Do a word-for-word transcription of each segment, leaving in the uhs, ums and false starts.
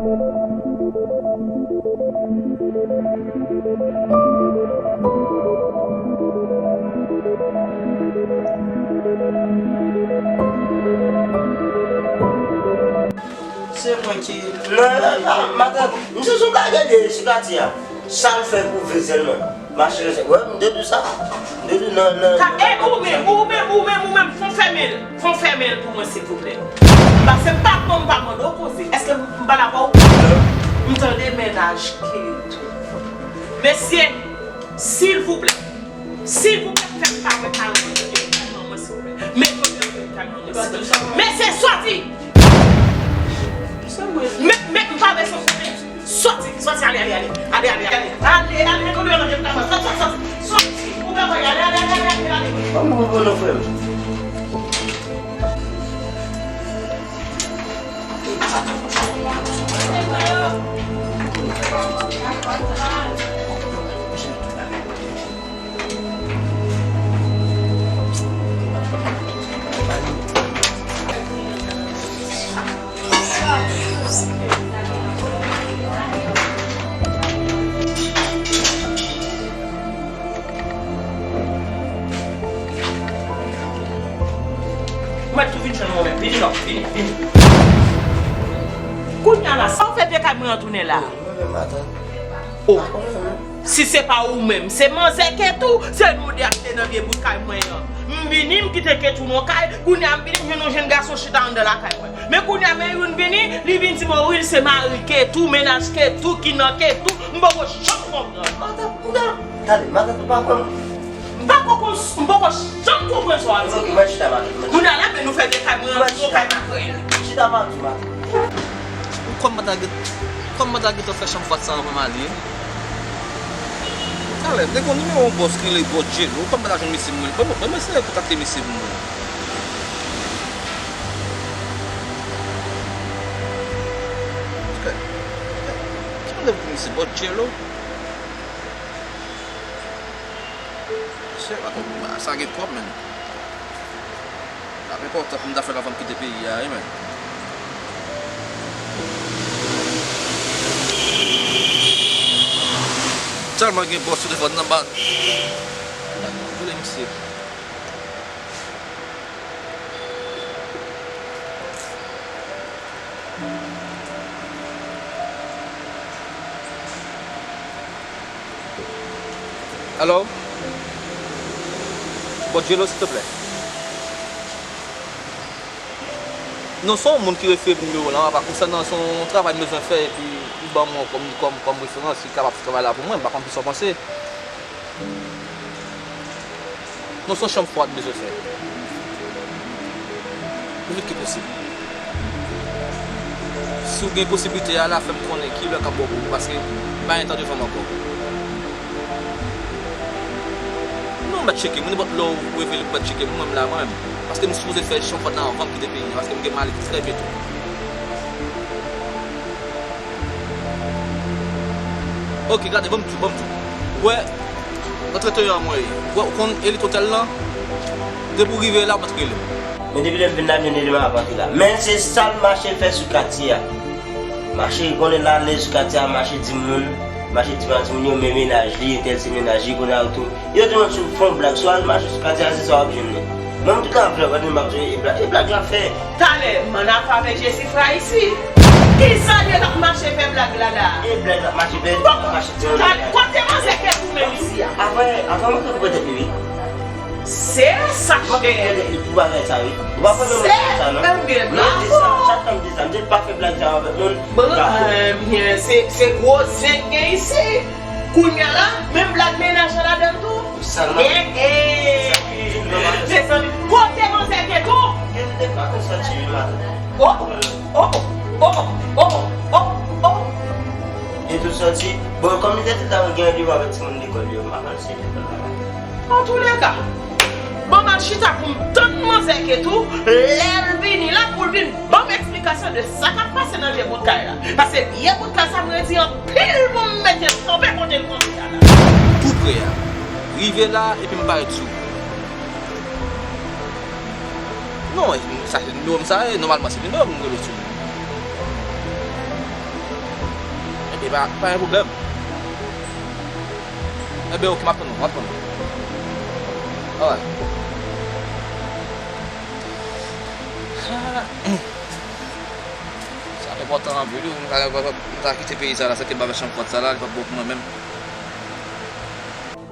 Se mwen ki... Non, non, non, matant, misye sou kay de sou katye a. Sa l fè pou vre sèlman. Mache, wè, m te di sa. M te di nan, nan... Ka, e, ou menm, ou menm, ou menm, ou menm, fon fèmen l. Fon fèmen l pou mwen, silvouplè. Paske m pa konn, m pa mande w koze. Èske m pa la pa w? M tande mennaj Ketou. Mesye, silvouplè. Silvouplè, fè m pa wè karantan nan tèt mwen, silvouplè. Mete w nan lopital mwen, silvouplè. Mesye, soti! Men, men, m pa bezwen konnen. Soti, soti, ale, ale, ale. Ale, ale, ale. Ale, ale, mete w deyò nan vye travay. Soti, soti, soti. Soti, ou travay. Ale, ale, ale, ale, ale, ale. Ban m konprann non, frè m. Mwen tou vin jwenn mwen menm. Vini non, vini, vini. Kounye a la, sa w fè vye kay mwen an tounen la? Mwen menm, matant. Oh. Si se pa ou menm, se manzè Ketou, se nou de ak te nan vye bout kay mwen an. M vini, m kite Ketou nan kay, kounye a m vini, m jwenn yon jèn gason chita anndan lakay mwen. Men kounye a, men youn vini, li vin di m, wi, se mari Ketou, mennaj Ketou, ki nan Ketou, m poko janm konprann. Matant, matant, tande, matant, ou pa kwè m? M pa poko, m poko janm konprann sa w ap di. Ok, mwen chita, matant. Kounye a la, men nou fè de kay mwen an, nou kay makrèl. Chita, matant, matant. Ou kwè m pa ta gen, ou kwè m pa ta gentan fè chanm fwad sa anvan m ale? Talè, m te gen yon nimewo yon bòs ki rele Bòdjelo. Ou kwè m pa ta jwenn mesye m rele? Ban m, ban m eseye kontakte mesye m rele. Ok. Ki randevou pou mesye Bòdjelo? Mesye, sa gen kòb, menn. Sa gen kòb, sa pou m ta fè l anvan m kite peyi a, wi, menn. Tèlman gen bòs sou telefòn nan, ba, rele misye. Alo? Bòdjelo, silteplè. Non, se yon moun ki refere m nimewo w lan, apa konsènan se yon travay m bezwen fè, epi li ban mwen kòm, kòm, kòm referans, li kapab fè travay la pou mwen, m pa konn kisa w panse. Non, se yon chanm fwa w bezwen fè. Pi vit ki posib. Si w gen posiblite a la, fè m konnen kilè k ap bon pou ou, paske m pa gen tan devan m ankò. Non, m mèt tcheke. Mwen, nenpòt lè w reveye, m mèt tcheke. Mwen menm la, mwen menm. Paske m sipoze fè chanm fwa w lan anvan m kite peyi a, paske m gen m ale trè byento. Ok, gade, ban m di w, ban m di w. Wè, nan trente et un an mwen ye. Wè, ou konn elit otèl lan? Depi w rive la, ou mèt rele m. Men depi lè m vin la, m jwenn eleman ap antre la. Men se sa l mache fè sou katye a. Mache konnen l alèz sou katye a, mache di moun, mache di pa di moun yo, men mennaj li, entèl se mennaj li, kounye a ou tou. Yo di mwen si w fè yon blag, si w al mache sou katye a, se sa w ap jwenn li. Mwen, m tout an vle wè, m ap di, e blag, e blag l ap fè. Talè, m ann afè avèk Jesifra isi. Kisa li t ap mache fè blag la la? E blag l ap mache fè, l ap mache di yon talè, kote manzè Ketou menm isi a? Apre, apre mwen te koupe tèt li, wi. Se sa, chè. Mwen te koupe tèt li pou bagay sa, wi. Ou pa konn mwen sa, non? Mwen di sa, chak tan m di sa, m di l pa fè blag sa avèk moun. Bon, ebyen, se, se gwo zen gen isi. Kounye a la, menm blag mennaj la ladan l tou. Salman. Eh, eh. Mezanmi, kote manzè Ketou? Ketou te pa konn sòti, wi, matant. Oh, oh, oh, oh, oh, oh, oh. Ketou sòti. Bon, kòm li te tout la gen randevou avèk timoun lekòl yo, m pa konn si li te konn la. Antouleka, ban m al chita pou m tann manzè Ketou, lè l vini la, pou l vin ban m eksplikasyon de sa k ap pase nan vye bout kay la. Paske vye bout kay sa m redi anpil pou m mete l kanpe kote l kanpe a la. Tou pre a. Rive la, epi m parèt sou ou. Non, sa se nimewo m sa ye, nòmalman se nimewo m rele sou ou. Pa, pa gen pwoblèm. Enben, oke, m ap tann ou, m ap tann ou. Alright. Sa enpòtan anpil, wi. M ta, m ta kite peyi sa la, sa ke bagay chanpwat sa la, li p ap bon pou mwen menm.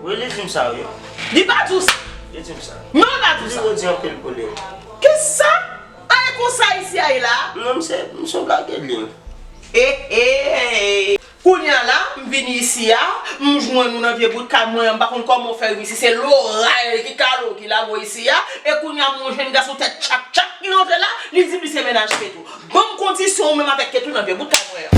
Wi, li di m sa, wi. Li pa di w sa. Li di m sa. Non, li pa di w sa. Li di anpil pou li. Kisa? A, e konsa isi a ye la? Non, m se, m se yon blagè li. He, he. Kounye a la, m vini isi a, m jwenn ou nan vye bout kay mwen an, m pa konn kòman w fè rive isi, se loray ki kale w ki lage w isi a, e kounye a m wè yon jèn gason tèt tchak tchak ki rantre la, li di m li se mennaj Ketou. Ban m kondisyon ou menm avèk Ketou nan vye bout kay mwen an.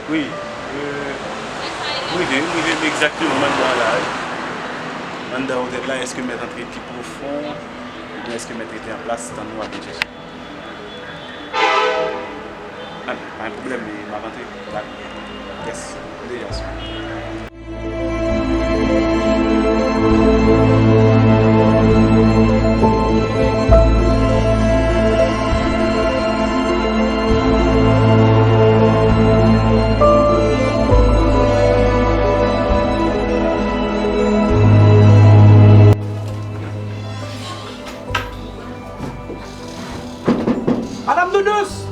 Wi, euh, m rive, m rive egzakteman anndan la, wi. Anndan otèl la, èske mèt antre pi pwofon, oubyen èske mèt rete an plas, tann nou ap vin chèche? Ah, pa gen pwoblèm, m ap antre. Dakò. Yes, m deja sou. Madam Doudous!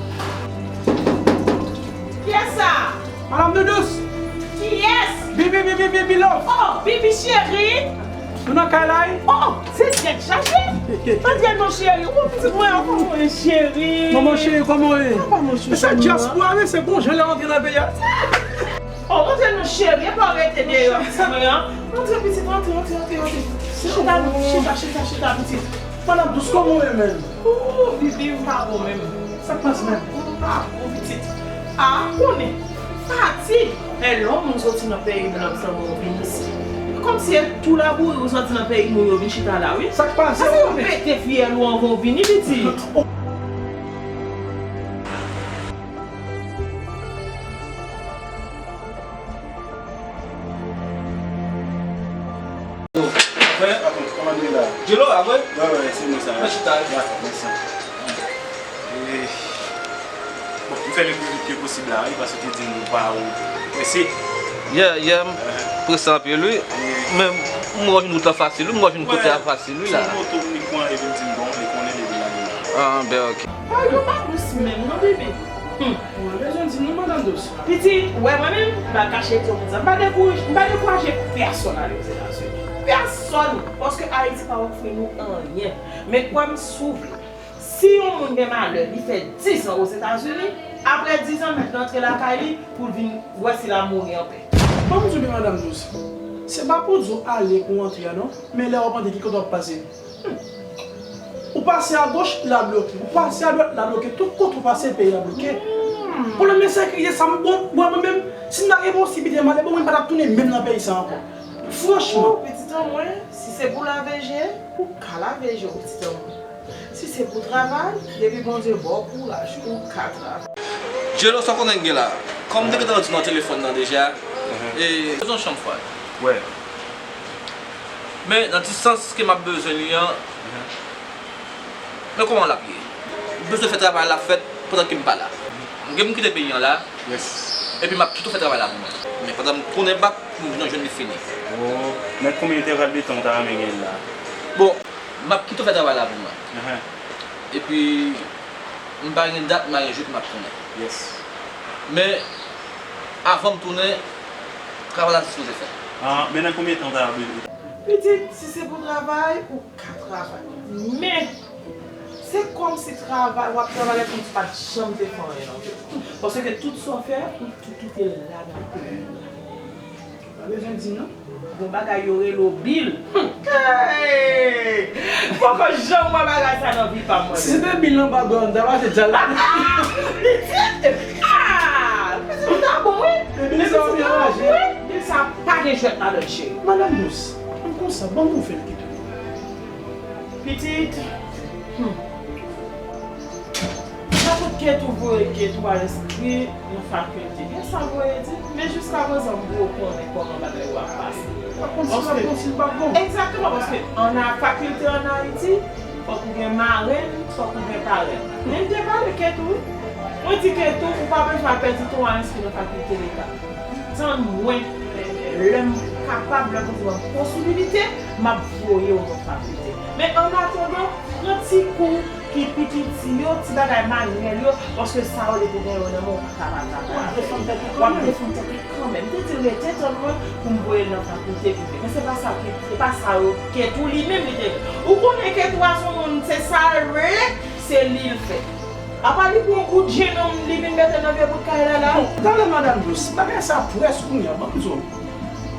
Kiyès sa? Madam Doudous! Kiyès? Bibi, Bibi, Bibi Love! Oh, Bibi cheri! Nou nan kay la, wi? Oh, se tèt chaje! Antre non cheri! Oh, pitit mwen an, kòman w ye cheri? Manman cheri, kòman w ye? Sa pa manman cheri. Se dyaspora, wi, se bon jan lè antre nan peyi a. Oh, antre non cheri, e pa w rete deyò, pitit mwen an. Antre, pitit, antre, antre, antre, antre. Chita, chita, chita, chita, pitit. Madam Dous, kòman w ye menm? Ooh, Bibi, m pa bon menm. Sa k pase menm? M pa bon, pitit. A, konnen. Fatig. E lè yon moun soti nan peyi moun ap sanble w vin isi. Kòmsi e tou laboure ou soti nan peyi moun yo vin chita la, wi. Sa k pase, pase yo pete fyèl ou anvan w vini, pitit. Frè, kòman nou ye la? Djelo, a vre? Wi, wi, se mwen sa. Mwen chita. Dakò, mèsi. E, bon, m fè le pli vit ke posib la, wi, paske te di m ou pa ou prese. Yeah, yeah, m prese anpil, wi. Men m wè w jwenn wout la fasil, wi, m wè w jwenn kote a fasil, wi, la. Ti moto m li pran epi l di m bon, li konnen depi lage la. Ah, ben, ok. Bagay yo pa dous menm, non, bebe. Hmm. Mwen bezwen di nou, Madam Dous. Pitit, ou wè mwen menm, m pa kache di w konsa. M pa dekouraj-, m pa dekouraje pèsonn ale Ozetazini. Pèsonn! Paske Ayiti pa ofri nou anyen. Men kwè m, si w vle. Si yon moun gen malè, li fè diz an Ozetazini, apre diz an, mèt rantre lakay li pou l vin wè si l a mouri anpè. Ban m di w byen, Madam Dous. Se pa pou di w ale pou w antre a, non. Men lè w ap antre, ki kote w ap pase? Ou pase agoch, la bloke. Ou pase adwat, la bloke. Tout kote ou pase, peyi a bloke. Pwoblèm ensekirite sa, m, bon, mwen, mwen menm, si m ta gen posiblite m ale, bon, mwen pa t ap tounen menm nan peyi sa ankò. Franchman. Oh, pitit an mwen, si se pou lave je, ou ka lave je w, pitit an mwen. Si se pou travay, depi Bondye ba w kouraj, ou ka travay. Djelo, sa w konnen n gen la? Kòm m te gentan di nan telefòn nan deja, e, bezwen yon chanm fwa. Wè. Men nan distans ke m ap bezwen li an, men kòman l ap ye? M bezwen fè travay la fèt pandan ke m pa la. M gen pou m kite peyi an la, epi m ap toutan fè travay la pou mwen. Men pandan m tounen bak, m vin jwenn li fini. Oh, men konbyen entèval de tan w ta renmen gen l la? Bon, m ap kite w fè travay la pou mwen. Epi, m pa gen dat, m pa gen jou ke m ap tounen. Men, avan m tounen, travay la sipoze fèt. Ah, men nan konbyen tan w ta bezwen? Pitit, si se pou travay, ou ka travay. Men, se kòmsi travay, w ap travay la kòmsi w pa t janm te fè anyen nan vi w. Paske tout sa w fè, ou tou kite l la nan peyi w la. Bezwen di non. Gon bagay yo rele w bil. Hey! Poko janm wè bagay sa nan vi pa m, mwen. Si se te bil nan pa dwèl, m ta mache djal la. Pitit! Ah! Pitit ou ta bon, wi. Men bil sa w byen raje. Wi, bil sa pa gen jwèt ladan l, cheri. Madanm Dous, m konsa, ban m nouvèl Ketou. Pitit. Hmm. Sa tout Ketou voye Ketou al enskri nan fakilte. Gen sa voye di, men jiskaprezan m poko konnen kòman bagay yo ap pase. Paske, egzakteman, paske an a, fakilte ann Ayiti, fòk ou gen marenn, fòk ou gen parenn. Men m te pale Ketou, wi. Mwen di Ketou, ou pa bezwen al pèdi tan w al enskri nan fakilte Leta. Tann mwen, lè m kapab, lè Bondye ban m posibilite, m ap voye w nan fakilte. Men annatandan, pran ti kou ki pi piti yo, ti bagay manyèl yo, paske sa yo depi w gen yo nan men w, ou pa ka pa travay avè yo. W ap defann tèt ou kanmenm. W ap defann tèt ou kanmenm. M te di l rete tann mwen pou m voye l nan fakilte prive. Men se pa sa ki, se pa sa yo Ketou li menm li te vle. Ou konnen Ketou a se yon moun, se sa l vle, se li l fè. Apa li pran gout jenòm li vin mete nan vye bout kay la la? Bon, talè madanm Dous, bagay sa pwès kounye a, ban m di w.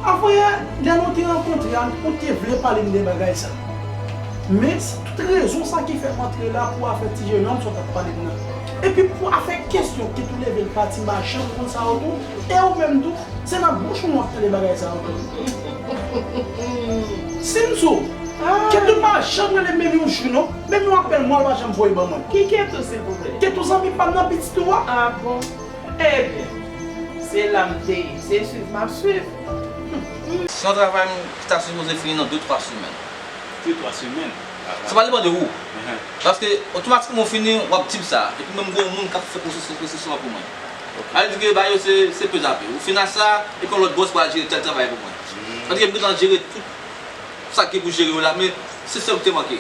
Avanyè, lè nou te rankontre a, ou te vle pale m de bagay sa. Men se tout rezon sa ki fè m antre la pou afè ti jenòm sa w t ap pale m nan. Epi pou afè kesyon Ketou leve l pati, m pa janm konn sa yo tou. E ou menm tou, se nan bouch ou m ap tande bagay sa yo tou. Si m di w, Ketou pa janm rele m menm yon jou non. Menm yon apèl mwen, l pa janm voye ban mwen. Ki Ketou, silvouplè? Ketou zanmi pa m nan, pitit ou a. Ah bon? Ebyen, se la m te ye. Se swiv m ap swiv. Se yon travay ki ta sipoze fini nan de twa semèn. De twa semèn? Sa va depann de ou. Paske otomatikman ou fini, w ap di m sa. Epi menm gen yon moun k ap fè pwosesi, pwosesi an pou mwen. Sa vle di ke bagay yo se, se peze ape. Ou fin a sa, epi yon lòt bòs pral jere tèl travay pou mwen. Sa vle di ke m gentan jere tout sa ki pou jere yo la, men se sèl ou te manke.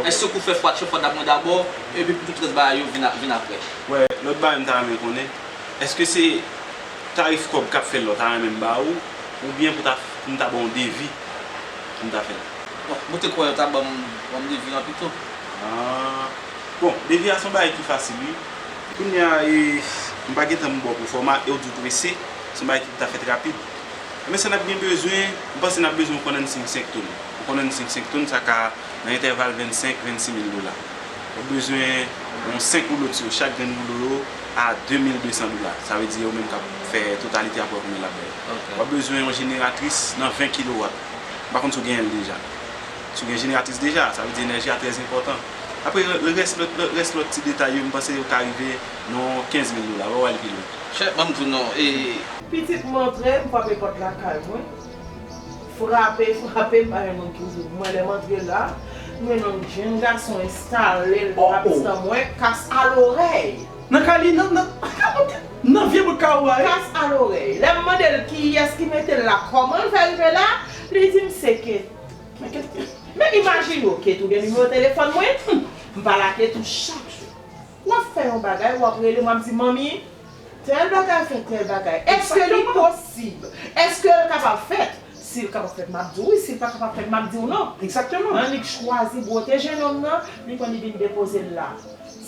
Èske ou fè fwa chèf fwa dap mwen dabò, epi pou tout rès bagay yo vin a, vin aprè? Wè, lòt bagay m ta renmen konnen, èske se tarif kòb k ap fè l la w ta renmen m ba ou, oubyen pou ta, pou m ta ba w yon devi pou m ta fè l? Bon, mwen te kwè yo ta ban m, ban m devi an pito. Ah. Bon, devi a se yon bagay ki fasil, wi. Kounye a, e, m pa gen tan m ba w pwofòma, e w di w prese, se yon bagay ki pou ta fèt rapid. Men sa n ap gen bezwen, m panse n ap bezwen yon kondansing senk tonn. Yon kondansing senk tonn, sa ka nan entèval vennsenk, vennsis mil dola. W ap bezwen yon senk woulo ti yo, chak grenn woulo yo a de mil de san dola. Sa vle di yo menm k ap fè totalite a, pou wè konbyen l ap bay. W ap bezwen yon jeneratris nan ven kilowat. M pa konn si w genyen l deja. Si w gen jeneratris deja, sa vle di enèji a trè enpòtan. Apre, rès lòt, rès lòt ti detay yo, m panse yo ka rive nan kenz mil dola. W a wè l pi lwen. Chèf, ban m di w non, e, pitit m antre, m frape pòt lakay mwen. Frape, frape, m pa gen moun ki ouvri pou mwen. Lè m antre la, m wè yon jenn gason enstale l bò abitan mwen, kas a lorèy. Nan kay li, nan, nan, nan vye bout kay ou a, wi. Kas a lorèy. Lè m mande l kiyès ki mete l la, kòman l fè rive la, li di m se Ketou. Men imajine w, Ketou gen nimewo telefòn mwen, m pale ak Ketou chak jou. W ap fè yon bagay, w ap rele m, w ap di, manmi, tèl bagay fè tèl bagay. Èske li posib? Èske l kapab fèt? Si l kapab fèt, m ap di w wi. Si l pa kapab fèt, m ap di w non. Egzakteman. Annik chwazi bwote jenòm nan, li pran li vin depoze l la.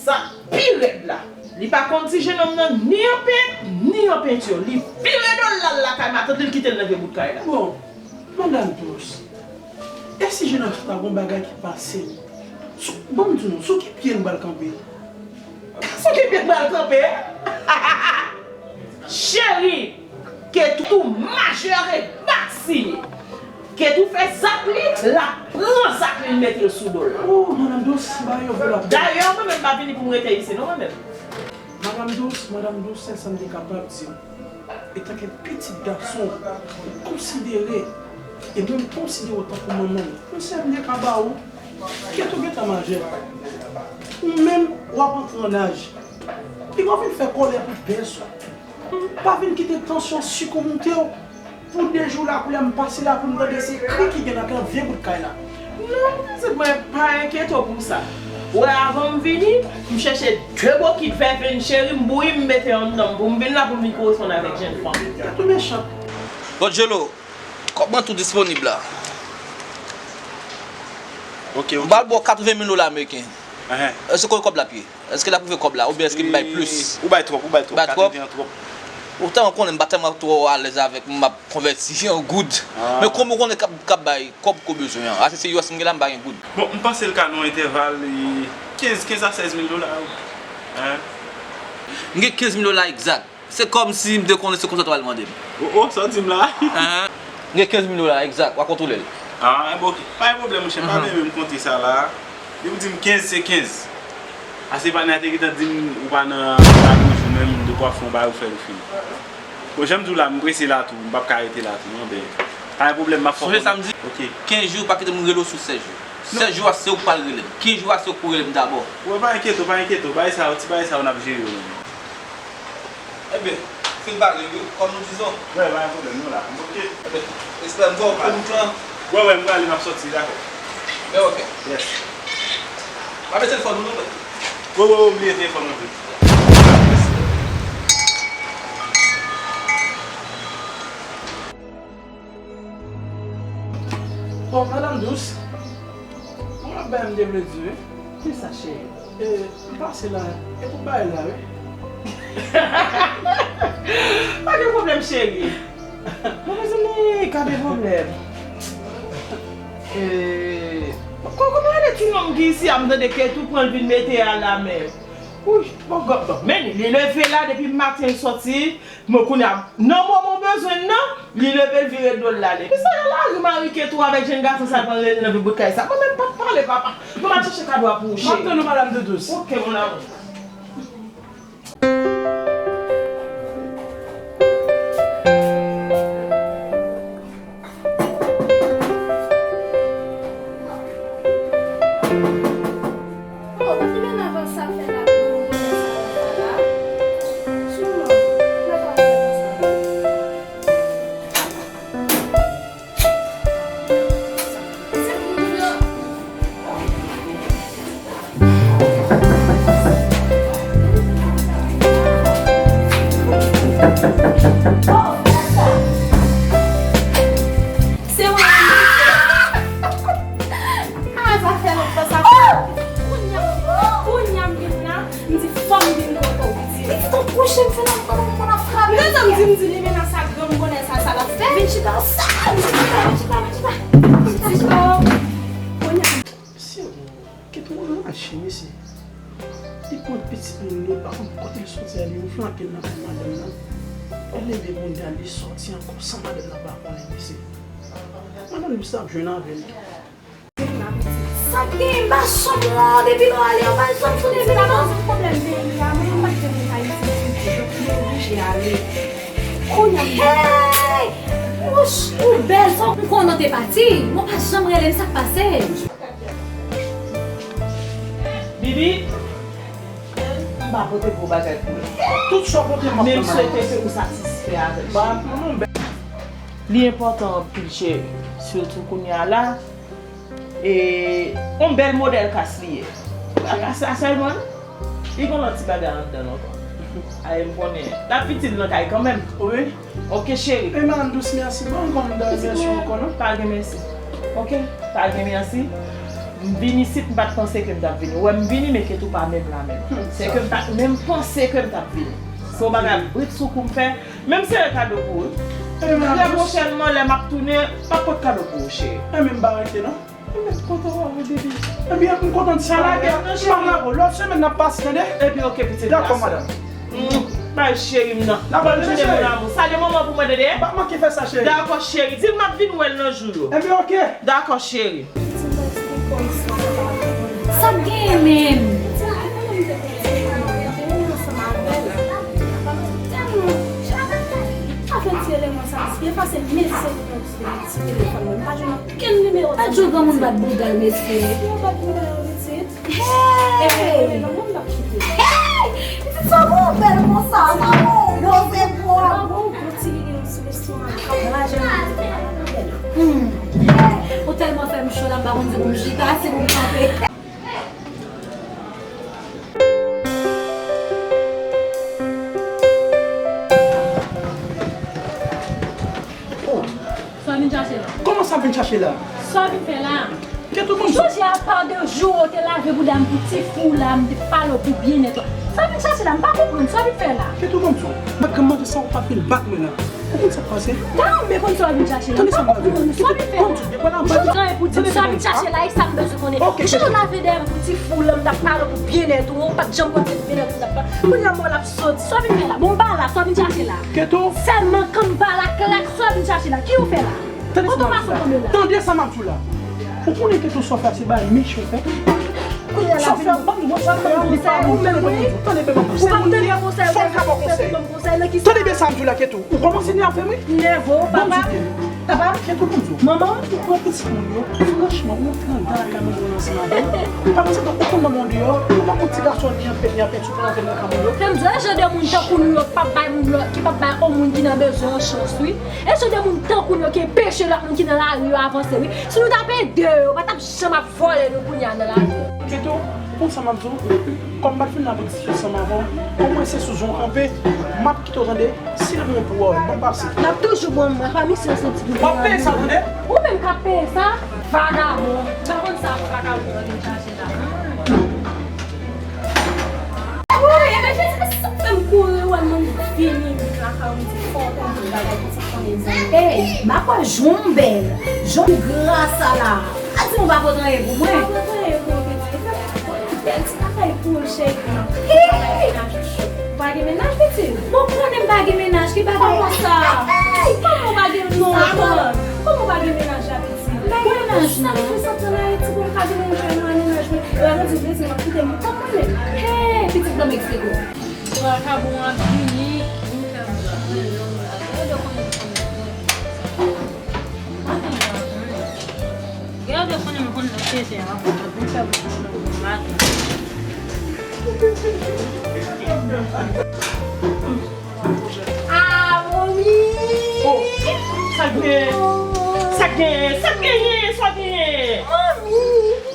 Sa k pi rèd la, li pa konn ti jenòm nan ni an pent, ni an penti. Li vire do l, l al lakay matant li, l kite l nan vye bout kay la. Bon, madanm Dous, e si jenòm sa ta gon bagay ki pase l? Sou, ban m di nou, sou ki pye nou pral kanpe? Sou ki pye m pral kanpe? Cheri, Ketou majè e bati. Ketou fè zak li, l ap pran zak li, l mete l sou do l. Oh, madanm Dous, bagay yo vre l ap. Dayè, mwen menm, m pa vini pou m rete isi, non, mwen menm. Madanm Dous, madanm Dous, sèl sa m te kapab di w, etanke pitit gason, ou konsidere, e mwen m konsidere w tankou manman m. Konsèy m te ka ba ou, Ketou gentan majè. Ou menm, w ap antre an aj. Piga w vin fè kòlè pou bèz ou. Pa vin kite tansyon sik ou moute w. Pou de jou la, koulye a m pase la pou m tande se kri ki gen nan vye bout kay la. Non, pitit mwen, pa enkyete w pou sa. Ou wè, avan m vini, m chèche de bokit vèvenn cheri, m bouyi, m mete anndan m pou m vin la pou m vin koresponn avèk jèn fanm. Tèt ou mechan. Bon, Djelo, kòb mwen tou disponib la. Ok, ok. M pral ba w katreven mil dola ameriken. Èske w wè kòb la ap ye? Èske l ap rive kòb la? Oubyen èske m bay plis? Ou bay twòp, ou bay twòp. Bay twòp? Katreven an twòp. Ou tèlman konnen m pa tèlman twò alèz avèk m ap konvèti an goud. Men kòm ou konnen k ap, k ap bay kòb ke w bezwen an. Ase se U S m gen la, m pa gen goud. Bon, m panse l ka nan yon entèval, e, kenz, kenz a sèz mil dola, wi. Hein? M gen kenz mil dola egzak. Se kòmsi m te konnen se konsa w t ap mande m. Oh, oh, sa w di m la? Hein? M gen kenz mil dola egzak, w a kontwole l. Ah, bon, ok. Pa gen pwoblèm, monchè, m pa menm konte sa la. Depi w di m kenz, se kenz. Ase patnè a te gentan di m ou pa nan, ou pa nan jou menm, m dekwa fè yon bagay ou fè l ou fini. Bon, jan m di w la, m prese la tou, m p ap ka rete la tou, non, ben, pa gen pwoblèm, m ap fè w konnen. Sonje sa m di? Ok. Kenz jou, pa kite m rele w sou sèz jou. Sèz jou a, se ou k pral rele m. Kenz jou a, se ou k pou rele m dabò. Wè, pa enkyete w, pa enkyete w, bagay sa yo, ti bagay sa yo, n ap jere yo menm. Ebyen, fin pale wi, kòm nou dizon. Wè, pa gen pwoblèm, nou la. Ok. Ebyen, espè m fè w konn plan. Wè, wè, m prale, m ap sòti, dakò. Ebyen, ok. Yes. Pa bliye telefòn ou non, frè. Wè, wè, wè, m bliye telefòn mwen tou. Bon, madanm dous, mwen ap bay m te vle di wi. Kisa, cheri? E, m pase la, e pou bay la, wi. Pa gen pwoblèm, cheri. Bon, mezanmi, gade pwoblèm. E, ko-, kòman rele ti nonm ki isi a, m tande ke tou pran l vin mete a la menm. Wouy, bon, bon, bon, men li leve la depi maten l sòti, mwen kounye a, nan moman w bezwen l nan, li leve l vire do l l ale. Kisa l al lari marike tou avèk jèn gason sa l pran rete nan vye bout kay sa. Mwen menm p ap pale, papa. Mwen m al chèche kado a pou ou, cheri. M ap tann ou, madanm Doudous. Ok, mon amour. Oh, depi lè Naval sa fè la pou mwen, sa la. Sou mwen, Naval fè sa. Ah, sa fè lontan sa. Kounye a, kounye a m vin la, m di fò m vin kote w, pitit. Pitit, ou kouche, m fè nan kò m konn ap frape. Nan zòn m di, m di, li menas a granm bonè sa, sa l ap fè. Vin chita, sa, vin chita, vin chita, vin chita. Vin chita. Kounye a. Mesye, bon, kite w rache, mesye. Li pran pitit moun li, pa konn kote l soti a, li flanke l nan kay madanm nan. Li leve bouda l, li soti ankò san madanm nan pa konnen, mesye. Madanm li sa ap jwenn avè l. Sa k genyen anba chanm lan, depi nou ale, yo pa janm sonje se ladan. Pwoblèm peyi a, mwen m pa t vle Ayiti, mwen oblije ale. Kounye a. Hey! Wouch, ou bèl, sa w konn ou te pati. Mwen pa janm rele m, sa k pase? Bibi, m pa pote gwo bagay pou ou. Tout sa w pote m ap pran. Men m swete ke ou satisfè avè l. Li enpòtan anpil, cheri, sitou kounye a la. E, yon bèl modèl kas li ye. Pa kas la sèlman, li gon lòt ti bagay anndan l ankò. Ay, m konnen. L ap itil nan kay kanmenm. Wi. Ok, cheri. E, madanm dous, mèsi. Bon, kòm dal, mèsi ankò, non? Pa gen mèsi. Ok? Pa gen mèsi. M vin isit, m pa t panse ke m t ap vini. Ou wè m vini, men ke tou pa menm la menm. Se ke m pa t menm panse ke m t ap vini. Se yon bagay brit sou kou m fè. Men m sere kado pou ou, wi. Trè pwochènman, lè m ap tounen, m ap pot kado pou ou, cheri. Enben, m pa rete, non. Mwen kontan wè w, bebe. Ebyen, m kontan di sa. Pa lage m, non, cheri. M ap lage w. Lòt semèn, n ap pase, tande? Ebyen, ok, pitit. Dakò, madanm. Bay cheri m nan. N ap ale, cheri. Salye manman pou mwen, tande? M p ap manke fè sa, cheri. Dakò, cheri. Di l m ap vin wè l nan jou yo. Ebyen, ok. Dakò, cheri. Sa k genyen menm? Avèk ti eleman sa, se pase mil sèt mil ti telefòn mwen, m pa jwenn okenn nimewo. Adjo, granmoun bat bouda l, mesye. Yo bat bouda yo, pitit. Hey! Hey! Pitit, sa bon bèl konsa, sa bon, yo se pwa. Bon, bon, ti gigi sou lestomak, k ap raje nan tèt. Hmm. Ou tèlman fè m cho la, m pa konn si pou m chita, si pou m kanpe. Sa w vin chache la? Kòman sa vin chache la? Sa w vin fè la? Kèt ou konn. Jodi a, pa de jou ou te lave bouda m pou ti fou la, m te pale w pou byennèt ou. Sa w vin chache la, m pa konprann. Sa w vin fè la? Kèt ou konn sa. Mwen grann manje sa ou pa fin bat mwen la. Ou konn sa k pase? Gade men konn sa w vin chache la. Tande sa m pral di w. Sa w vin fè la? Ou konn sa w vin chache la, e sa m bezwen konnen. Jan w lave dèyè m pou ti fou lan, m t ap pale w pou byennèt ou, ou pa t janm konn se pou byennèt ou m t ap pale. Kounye a m wè l ap soti. Sa w vin fè la? Bon, m pa la, sa w vin chache la? Kèt ou. Sèlman kan m pa la, klak, sa w vin chache la? Ki ou fè la? Tande sa m ap di w la. Tande sa m ap di w la. Ou konnen kèt ou sa w fè a se bagay mechan ou fè. Kounye a la vin ban m konsèy, ou menm ban m konsèy. Tande byen sa m di w la kèt ou. Ou kòmanse nève m wi. Nève w papa. Papa. Kèt ou ban m di w. Manman. Ou pran pitit moun yo. Franchman ou trant dan lakay moun yo ansanm avè w. Ou pa panse ou konn manman w deyò. Ou pa konn ti gason ni anpè ni anpè sou pran anpè nan lakay moun yo. Fè m di w e jan de moun tankou nou yo k p ap bay moun yo, ki p ap bay yon moun ki nan bezwen yon chans wi. E jan de moun tankou nou yo ki enpeche lòt moun ki nan lari yo avanse wi. Si nou t ap ede yo, yo pa t ap janm ap vòlè nou kounye a nan lari. Kèt ou, konn sa m ap di w, kòm m pa t fin la pou diskisyon ansanm avè w, omwen se sou jan w kanpe, m ap kite w tande, si l bon pou ou, ban m pase. L ap toujou bon, mwen pa misye yon senti pou w ap peye sa, tande? Ou menm k ap peye sa, vagabon. M pa konn sa vagabon an vin chache la. Woy, e mesye, se sa k fè m kouri wè moun vini vit lakay ou, m di fò w konn tout bagay, pitit konnen zanmi. Ey, m ap wè jan w bèl, jan w gra sa la. A di m ou pa pote anyen pou mwen. M pa pote anyen pou ou, pitit. Bèl ti lakay koul, cheri. Ou pa gen mennaj, pitit? Bon, konnen m pa gen mennaj, ki bagay? Kòman sa? Kòman ou pa gen, non, kòman? Kòman ou pa gen mennaj la, pitit? M pa gen mennaj, non. Sa m fè sot an Ayiti pou m ka vin yon jèn mwen mennaj mwen. E pa vle di plezi m ap kite m pou kò m mwen menm. Hey, pitit, ban m eksplike w. Vakabon ap vini, vin fè m sa. Gade konnen m konn nan tete a, vin fè m sa maten. Ah, manmi! Oh, sa k genyen? Sa k genyen? Sa k genyen? Sa k genyen? Manmi!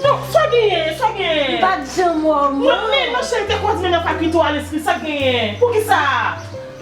Non, sa k genyen? Sa k genyen? M pa t janm wè w, non. Manmi, non, cheri, te kwaz men nan fakilte a lespri, sa k genyen? Poukisa?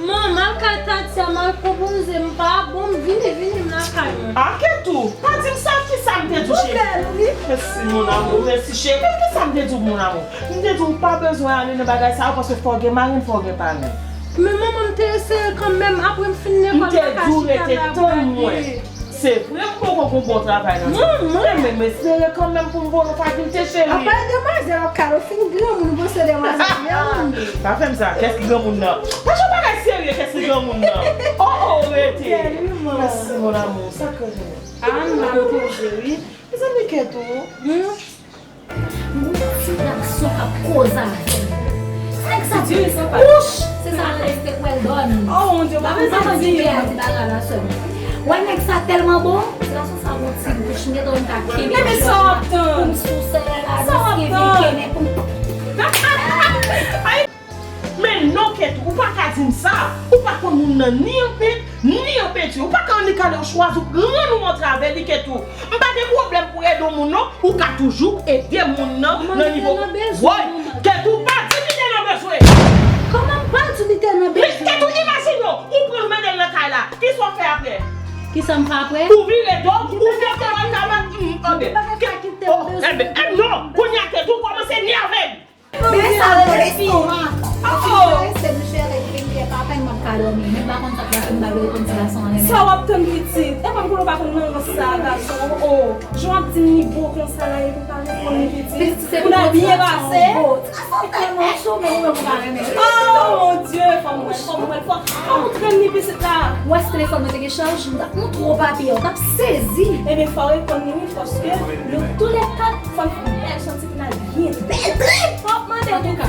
Manman, m al kay Tati a, m al konpoze, m pa bon, m vini, vini, m lakay mwen. A, Ketou, pa di m sa, kisa m te di w, cheri? Ou bèl, wi. Mèsi, mon amour, mèsi, cheri. Kisa m te di w, mon amour? M te di w pa bezwen ale nan bagay sa yo, paske fò w gen marenn, fò w gen parenn. Men manman, m te eseye kanmenm, apre m fin lekòl, m pa ka chita la pou gade. M te di w rete tann mwen. Se vre m poko gon bon travay nan sa. Manman! Men m espere kanmenm pou m voye w fakilte, cheri. Apa demwazèl ap kale, w fin granmoun, ou panse demwazèl granmoun? Pa fè m sa, kès ki granmoun nan? Pa jwe bagay serye, kès ki granmoun nan? Oh, oh, rete. Mèsi, mon amour, sa k rete. Ah, m la poze, wi. Mezanmi, Ketou. M gon ti gason k ap koze avè m. Nèg sa ti bouch, se sa rele steak well done. Oh, mon Dieu, pa bezwen di. Bagay la sèlman. Wè nèg sa tèlman bon, ti gason sa gon ti bouch, m gentan wè m ta kenbe. Ebyen sa w ap tann? Pou m souse la, sa w ap tann? Pou m Men non, Ketou, ou pa ka di m sa. Ou pa konn moun nan ni an pent, ni an penti. Ou pa ka annik ale ou chwazi ou rann ou an travè li, Ketou. M pa gen pwoblèm pou ede yon moun, non. Ou ka toujou ede moun nan, nan nivo. Woy, Ketou, pa di m li te nan bezwen. Kòman m pa di w li te nan bezwen? Ketou, imajine w, ou pran l mennen l nan kay la. Kisa w fè apre? Kisa m fè apre? Ou vire do, ou fè kòlòn nan bat. Anben. Enben, non, kounye a Ketou kòmanse nève m. Men sa rele lestomak. Ti parese m cheri, vin fè pa fè m ap ka dòmi. Men pa konn sa k pase, m pa vle konn ti gason an renmen. Sa w ap tann pitit? E pa m konnen w pa konn nan rans sa gason. Oh, oh. Jan w ap di m li bo konsa la, epi w pa reponn li pitit. Pitit se pou byen pase. Ti gason tèlman cho, men ou menm ou pa renmen. Oh mon Dieu, fò m wè l, fò m wè l, fò, fò m montre m li pitit la. Ou wè si telefòn mwen te gen chaj, m t ap montre w papye a, w t ap sezi. Ebyen fò w reponn li wi, paske nan tou lè ka, fò n fè yon bèl sòti. Bèl trip! Antouka.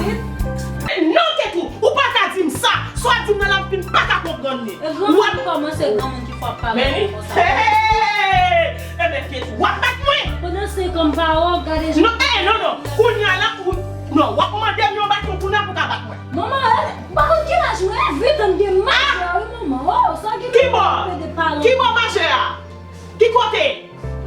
Non, Ketou, ou pa ka di m sa. Sa w ap di m nan la, m fin pa ka konprann li. E granmoun kòmanse granmoun ki fò ap pale konsa. Hey! Ebyen, Ketou, w ap bat mwen? Pandan senk an m pa wè w, gade jan. Non, eh, non, non. Kounye a la, ou, non, w ap mande m yon baton kounye a pou w ka bat mwen. Manman, eh, m pa konn ki laj mwen, vit an m gen majè, wi, manman. Oh, sa gen. Ki bò? Ki bò majè a? Ki kote?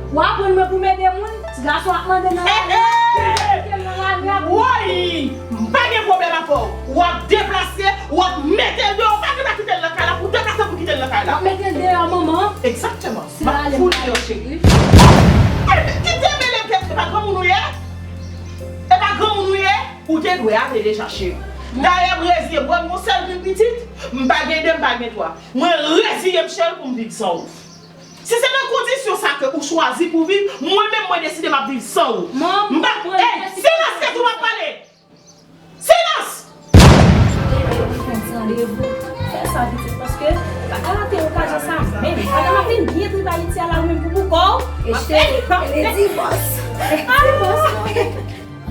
W ap aprann mwen pou m ede moun, ti gason ap mande nan lari a, pou m kite l nan lari a pou. Woy! M pa gen pwoblèm avè w. W ap deplase, w ap mete l deyò, w pa gentan kite l nan kay la, pou w deplase pou kite l nan kay la. W ap mete l deyò, manman. Egzakteman. M ap fout deyò, cheri. Kite mele m, e pa granmoun ou ye? E pa granmoun ou ye? Ou te dwe ale deja, cheri. Dayè, m reziye m. Wè m gon sèl vin pitit, m pa gen de, m pa gen twa. Mwen reziye m, cheri, pou m viv san ou. Si se nan kondisyon sa ke ou chwazi pou viv, mwen menm, mwen deside m ap viv san ou. M pa, ey, silans, se tou m ap pale. Silans! Fè sa, pitit, paske pa ka rate okajan sa menm. Pandan m ap vin byen trip Ayiti a la, ou menm pou pou kò w. E cheri, e le divòs. Divòs, wi.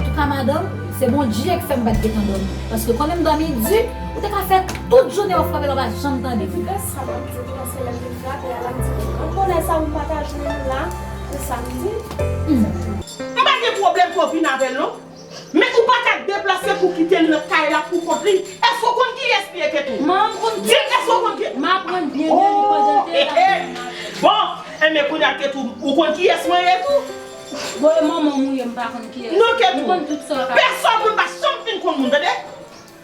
Antouka, madanm, se Bondye k fè m pa t gentan dòmi. Paske konnen m dòmi di, ou te ka fè tout jounen w ap frape la, w pa janm tande m. Sa m ap di, se lè m te frape a la, m di, bon, bonè sa, m pa ta jwenn ou la, se sa m di. M pa gen pwoblèm pou w vin avè l, non. Men ou pa ka deplase pou kite l nan kay la pou kont li. Èske w konn kiyès li ye, Ketou? Di m, èske w konn ki... M aprann byen de li pandan l te la. Bon, enben, kounye a, Ketou, ou konn kiyès mwen ye tou? Bon, e manman m ou ye, m pa konn kiyès. Non, Ketou. M konn tout sa w ap... Pèsòn moun pa janm fin konn moun, tande?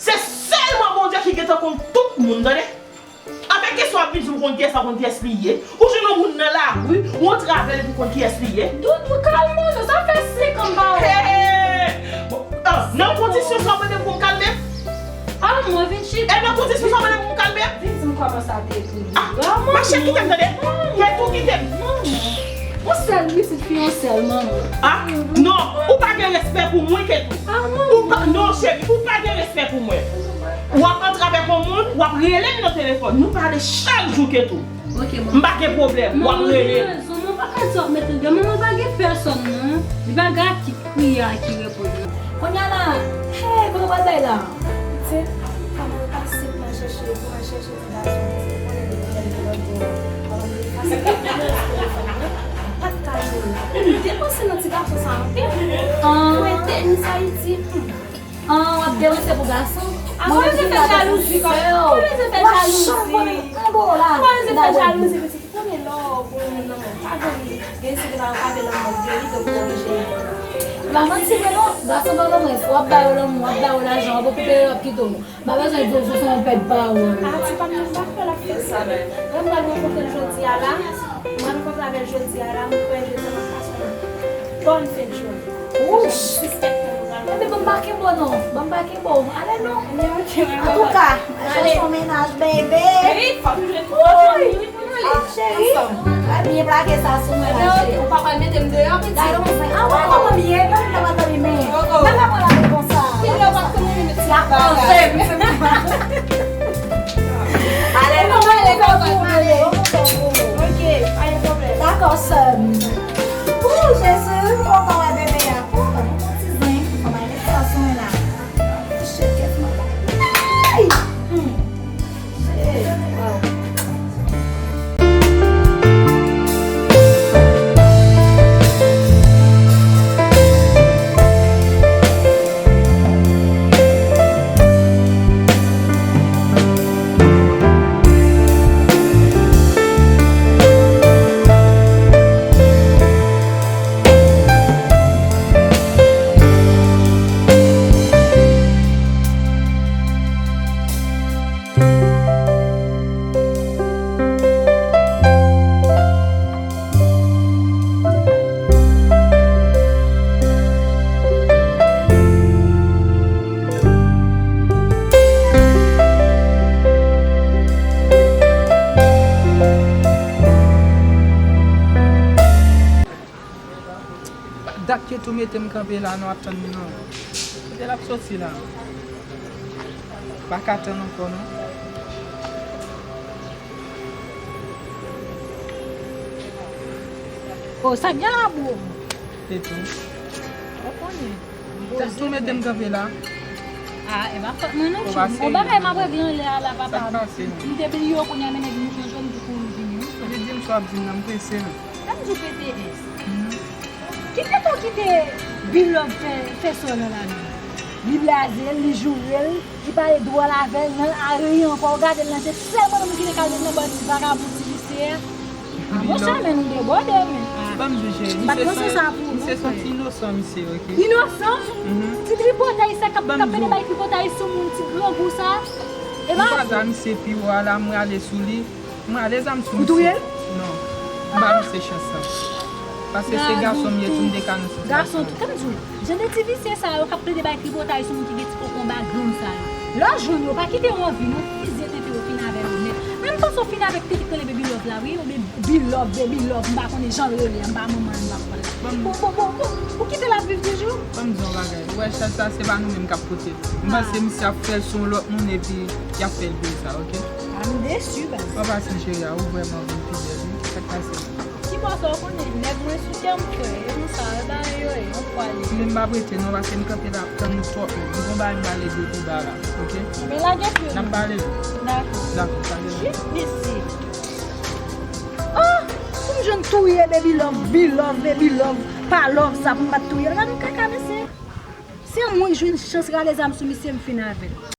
Se sèlman Bondye ki gentan konn tout moun, tande? Avèk kesyon ap vin di ou konn kiyès la, konn kiyès li ye. Ou jwenn yon moun nan lari, ou antre avè l epi ou konn kiyès li ye. Doudou, kalme w non, sa fè senk an m pa wè w. Hey! Bon, ah, nan kondisyon sa w mande m pou m kalme m? Ah, mwen vin chita. E nan kondisyon sa w mande m pou m kalme m? Vin di m kòman sa te ye pou li. Ah, mache kite m tande. Ketou, kite m. Yon sèl pitit fi, yon sèl manman. Ah, non, ou pa gen respè pou mwen, Ketou. Ou pa, non, cheri, ou pa gen respè pou mwen. W ap antre avèk yon moun, w ap rele m nan telefòn. Nou pale chak jou, Ketou. Ok, manman. M pa gen pwoblèm, w ap rele m. Manman gen rezon, manman pa ka di w ap mete l deyò. Manman pa gen pèsòn, non. Li pa gen a ki kriye a ki reponn, non. Kounye a la, hey, kote w pral bay la? Pitit, kòman w pase pou w al chèche, pou w al chèche ti gason, paske konnen depi lè l te lòtbò a, w ap efase tout lè sou telefòn nan, pa t ka jwenn ou. Ou depanse nan ti gason sa anpil. Ou ede Miss Haïti. An, w ap depanse pou gason? Mwen menm ki fè jalouzi kòm, w ap janm konnen. An, bon, la. Konbyen lè w gon moun nan men w pa jwenn li, gen si te pa yon kafe nan men w, gen li, donk korije li. M pa manti vre non, gason pa gen prens, w ap ba yo lanmou, w ap ba yo lajan, w ap okipe yo, y ap kite w. M pa bezwen di w sou se yon pèd pawòl. Ah, ti pa m nan m pa kwè l ap fè sa non. Lè m pral rankontre l jodi a la, m rankontre avè l jodi a la, m kwè jodi a m ap pase yon bòn fen de jounen. Wouch! Enben, ban m pa kenbe w non, ban m pa kenbe w. Ale non. Antouka, al chèche yon mennaj, baby. Wi, fòk m jwenn yon jònn wi pou nou ale. Ah, cheri, al byen plake sa sou mwen la, cheri. Ou pa pral mete m deyò, pitit? Gade yon fen. Ah, wè kòman m ye, pa vin la pa dòmi men. Mwen pa pral ale konsa. Kilè w ap konnen met ti bagay. Ale non, ale, ale, ale. Ok, pa gen pwoblèm. Dakò, sè m. Ooh, Jezi, m kontan wè bebe a. Ooh, yon ti zen. Kòman e sa sou mwen la? Shit, guess what? Hey! Hmm. Shit, wow. Dat Ketou mete m kanpe la, nou ap tann li non. Kote l ap soti la? Pa ka tann ankò non. Oh, sa k gen la, bro? Ketou. Ou konnen. Dat tou mete m kanpe la. Ah, e pa fòt mwen non, cheri. Yon bagay m ap regle anlè a la, papa. M te bliye w, kounye a men nèg nou chanje, m di pou m vini wi. Ou te di m sa w ap di m nan, m prese wi. Sa m di w P T S? Ki kote w kite Bilòd fè, fè sa w nan lari? Li blaze l, li joure l, li pale dwòl avè l, nan lari ankò, w gade l nan je, sèl moun ki te ka met nan bò ti vagabon ti visye a. Ah, monchè, men nou debòde, men. Ban m di w, cheri, misye se, misye se yon ti inosan, misye, ok? Inosan? Mhm. Ti tripotay sa k ap, k ap pede bay tripotay sou moun, ti grangou sa. E pa vre. M kwaze a misye pi wo a la, mwen ale sou li. Mwen ale zam sou misye. Ou touye l? Non. M ba misye chans sa. Paske se gason m ye tou, m te ka nan sitiyasyon. Gason tou, kòm di w, jan de ti visye sa yo k ap plede bay tripotay sou moun ki gen ti kokonba gang sa yo. Lè w jwenn yo, pa kite yo anvi non, fizye tenten yo fin avè yo nèt. Men m panse w fin avèk pitit nan Baby Love la wi, oubyen Bilove, Baby Love, m pa konnen jan l rele a, m pa manman l, m pa papa l. Bon, bon, bon, bon, ou kite l ap viv toujou? Ban m di yon bagay, ou wè chaj sa se pa nou menm k ap pote l. M panse misye ap fè l sou yon lòt moun epi y ap fè l peye sa, oke? A, m desi, baz. Pa pase cheri a, ou vrèman vin fidèl wi. Sa k pase? Ti bòs ou konnen, nèg mwen sou kè m frè, e konsa, e bagay yo ye, yon fwa li. Men m p ap rete non, paske m kanpe la ap tann ou twòp lè. M gon bagay m pale de pi ba la, oke? Anben lage pye nou. N ap pale wi. Dakò. Dakò, sa gen. Jis isit. Oh! Pou m jwenn touye Baby Love, Bilove, Baby Love, pa Love sa pou m pa t touye l. Gad yon kaka mesye. Se mwen k jwenn chans rale zam sou misye m fin avè l.